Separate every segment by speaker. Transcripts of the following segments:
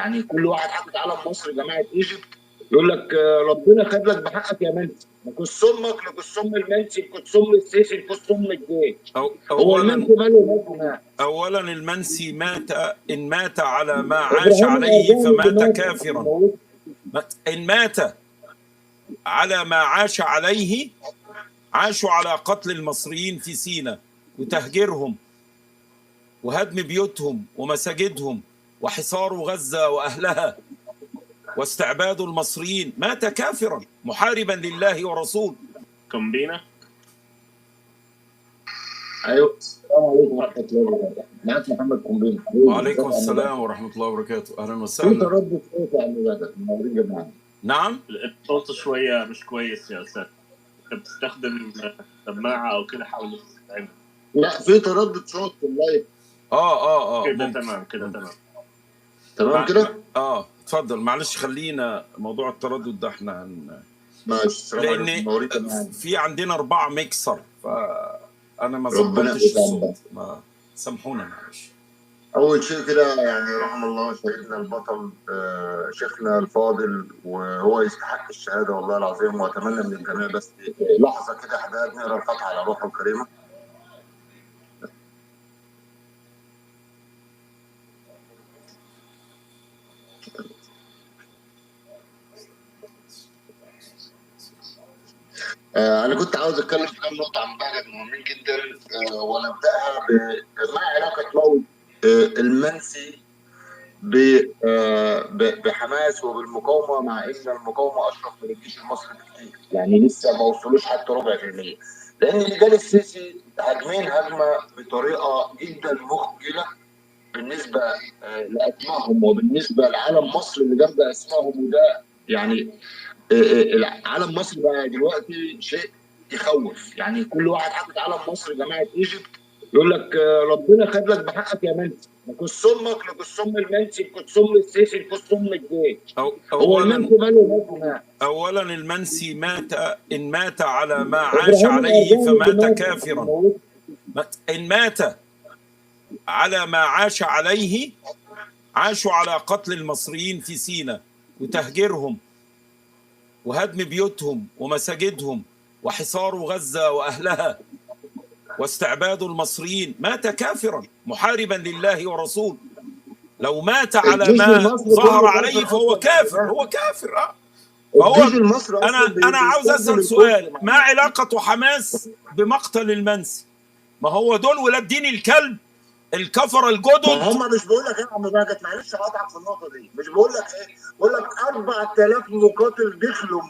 Speaker 1: يعني كل واحد حاطط علم مصر جماعة Egypt يقول لك ربنا خد لك بحقك يا منسي، لكس امك، لكس ام المنسي، لكس ام السيسي، لكس ام الجيش. هو المنسي ماله ماله؟
Speaker 2: اولا المنسي مات، ان مات على ما عاش عليه فمات كافرا. ان مات على ما عاش عليه، عاشوا على قتل المصريين في سيناء وتهجيرهم وهدم بيوتهم ومساجدهم وحصار غزة وأهلها واستعباد المصريين، مات كافرا محاربا لله ورسوله.
Speaker 3: كومبينا.
Speaker 1: ايوه، السلام عليكم ورحمة الله وبركاته. معاك محمد كومبينا.
Speaker 2: وعليكم السلام ورحمة الله وبركاته، اهلا وسهلا.
Speaker 1: في تردد صوت يا عم بدر، منورين جماعة.
Speaker 2: نعم،
Speaker 3: الصوت شوية مش كويس يا استاذ، انت بتستخدم سماعه او كده، حاول تستعمل.
Speaker 1: لا، في تردد صوت في ال live.
Speaker 3: كده تمام، كده تمام.
Speaker 1: تمام كده؟
Speaker 2: اتفضل. معلش خلينا موضوع التردد ده احنا
Speaker 1: ماشي،
Speaker 2: لان في عندنا 4 ميكسر، فانا ما ظبطتش الصوت، ما سامحونا معلش.
Speaker 1: اول شيء كده يعني رحم الله شهيدنا البطل شيخنا الفاضل، وهو يستحق الشهادة والله العظيم، واتمنى من الجميع بس لحظة كده حبايب نقرا الفاتحة على روحه الكريمة. أنا كنت عاوز أتكلم في كام نقطة عن بهجت مهمين جدا، ونبدأها بما علاقة موت المنسي بحماس وبالمقاومة، مع إن المقاومة أشرف من الجيش المصري بكتير، يعني لسه ما وصلوش حتى 0.25%، لأن رجال السيسي هاجمين هجمة بطريقة جدا مخجلة بالنسبة لأسمائهم وبالنسبة لعالم مصر اللي جنب أسمائهم، وده يعني علم مصر بقى دلوقتي شيء يخوف. يعني كل واحد حاطط علم مصر جماعة Egypt يقول لك ربنا خد لك بحقك يا منسي، لكس امك، لكس ام المنسي، لكس ام السيسي، لكس ام الجيش. هو المنسي ماله ماله؟
Speaker 2: اولا المنسي مات، ان مات على ما عاش عليه فمات كافرا. ان مات على ما عاش عليه، عاشوا على قتل المصريين في سيناء وتهجيرهم وهدم بيوتهم ومساجدهم وحصار غزة وأهلها واستعباد المصريين، مات كافرا محاربا لله ورسوله. لو مات على ما ظهر عليه فهو كافر، هو كافر. فهو أنا عاوز أسأل سؤال، ما علاقة حماس بمقتل المنسي؟ ما هو دول ولاد دين الكلب، الكفر الجدد.
Speaker 1: ما هم مش بقول لك ايه يا عم بهجت، معلش هقطعك في النقطة دي، مش بقول لك ايه، بقول لك 4000 مقاتل دخلوا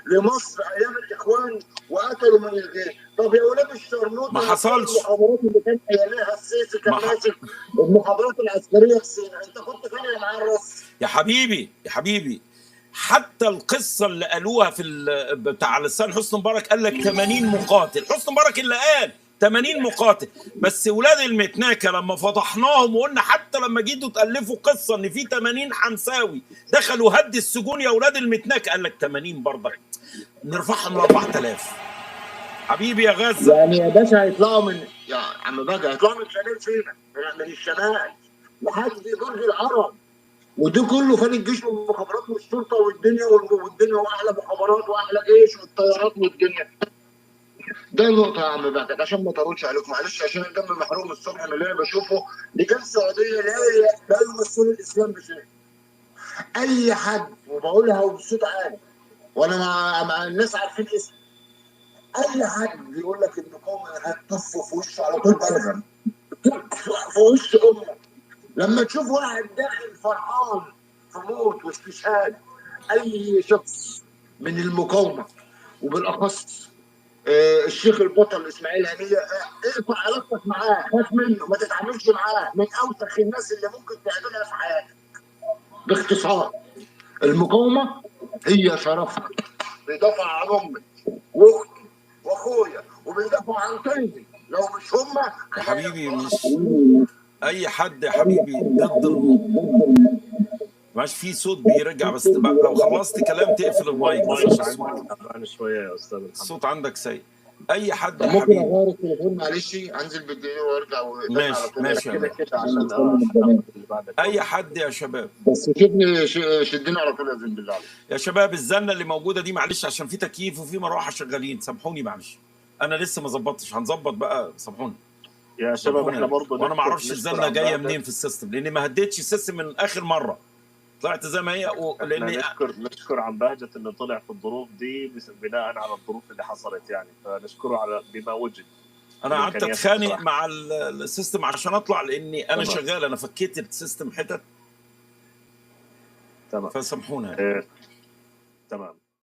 Speaker 1: لمصر ايام الاخوان وقتلوا من الجيش. طب يا ولاد الشرنوطه،
Speaker 2: ما حصلش.
Speaker 1: المخابرات اللي كان ايامها السيسي كان ماسك المخابرات العسكرية في سيناء، انت كنت فين يا معرس؟
Speaker 2: يا حبيبي يا حبيبي، حتى القصة اللي قالوها في بتاع لسان حسني مبارك، قال لك 80 مقاتل، حسني مبارك اللي قال 80 مقاتل، بس ولاد المتناكه لما فضحناهم وقلنا حتى لما جيتوا تالفوا قصة ان في 80 حمساوي دخلوا هد السجون يا ولاد المتناكه، قال لك 80 برضك نرفعهم ل 4000. حبيبي يا غزة،
Speaker 1: يعني يا باشا هيطلعوا من، يا عم بقى هيطلعوا من شمال سينا، من الشمال لحد برج العرب، وده كله فان الجيش والمخابرات والشرطة والدنيا والدنيا واحلى مخابرات واحلى جيش والطيارات والدنيا. ده نقطة يا عم بهجت عشان ما اطولش عليكم، معلش عشان الدم محروم الصبح من اللي انا بشوفه. لجان سعودية لا يمثلوا الإسلام بشيء. أي حد، وبقولها وبصوت عالي وأنا مع الناس عارفين اسمي، أي حد بيقول لك المقاومة هتطف في وشه على طول بلغم في وش أمه. لما تشوف واحد داخل فرحان في موت واستشهاد أي شخص من المقاومة، وبالأخص الشيخ البطل اسماعيل هنيه، اقطع علاقتك معاه، خاف منه، ما تتعاملش معاه، من اوسخ الناس اللي ممكن تقابلها في حياتك. باختصار، المقاومة هي شرفنا، بيدافع عن امي واختي واخويا وبيدافع عن طيبي، لو مش هما
Speaker 2: يا حبيبي مش اي حد يا حبيبي ضد ماشي. في صوت بيرجع، بس لو خلصت كلام تقفل المايك بس عشان
Speaker 3: الصوت. شوية يا استاذ،
Speaker 2: الصوت عندك سيء. اي حد يا
Speaker 1: ممكن
Speaker 2: حبيبي.
Speaker 1: اغير التليفون معلش، انزل بالدقيقة وارجع وقدامي
Speaker 2: ماشي،
Speaker 1: على طول.
Speaker 2: ماشي.
Speaker 3: كده كده عشان
Speaker 1: مستني من زمان.
Speaker 3: هناخد اللي بعدك.
Speaker 2: اي حد يا شباب.
Speaker 1: بس شوفني، شدني على طول يا زين بالله عليك.
Speaker 2: يا شباب الزنه اللي موجودة دي معلش عشان في تكييف وفي مروحة شغالين، سامحوني معلش، انا لسه ما ظبطتش، هنظبط بقى، سامحوني.
Speaker 3: يا شباب
Speaker 2: سامحوني.
Speaker 3: احنا برضه
Speaker 2: وانا ما اعرفش
Speaker 3: نشكر
Speaker 2: الزنه
Speaker 3: عم
Speaker 2: جاية
Speaker 3: بهجت.
Speaker 2: منين في ال system، لاني ما هديتش ال system من اخر مرة، طلعت زي ما هي
Speaker 3: احنا
Speaker 2: لاني
Speaker 3: نشكر عم بهجت انه طلع في الظروف دي، بناء على الظروف اللي حصلت يعني، فنشكره على بما وجد.
Speaker 2: انا قعدت
Speaker 3: الإمكانيات
Speaker 2: اتخانق
Speaker 3: بصراحة.
Speaker 2: مع ال system عشان اطلع، لاني انا
Speaker 3: تمام.
Speaker 2: شغال، انا فكيت ال system حتت.
Speaker 3: تمام.
Speaker 2: فسامحونا.
Speaker 3: تمام.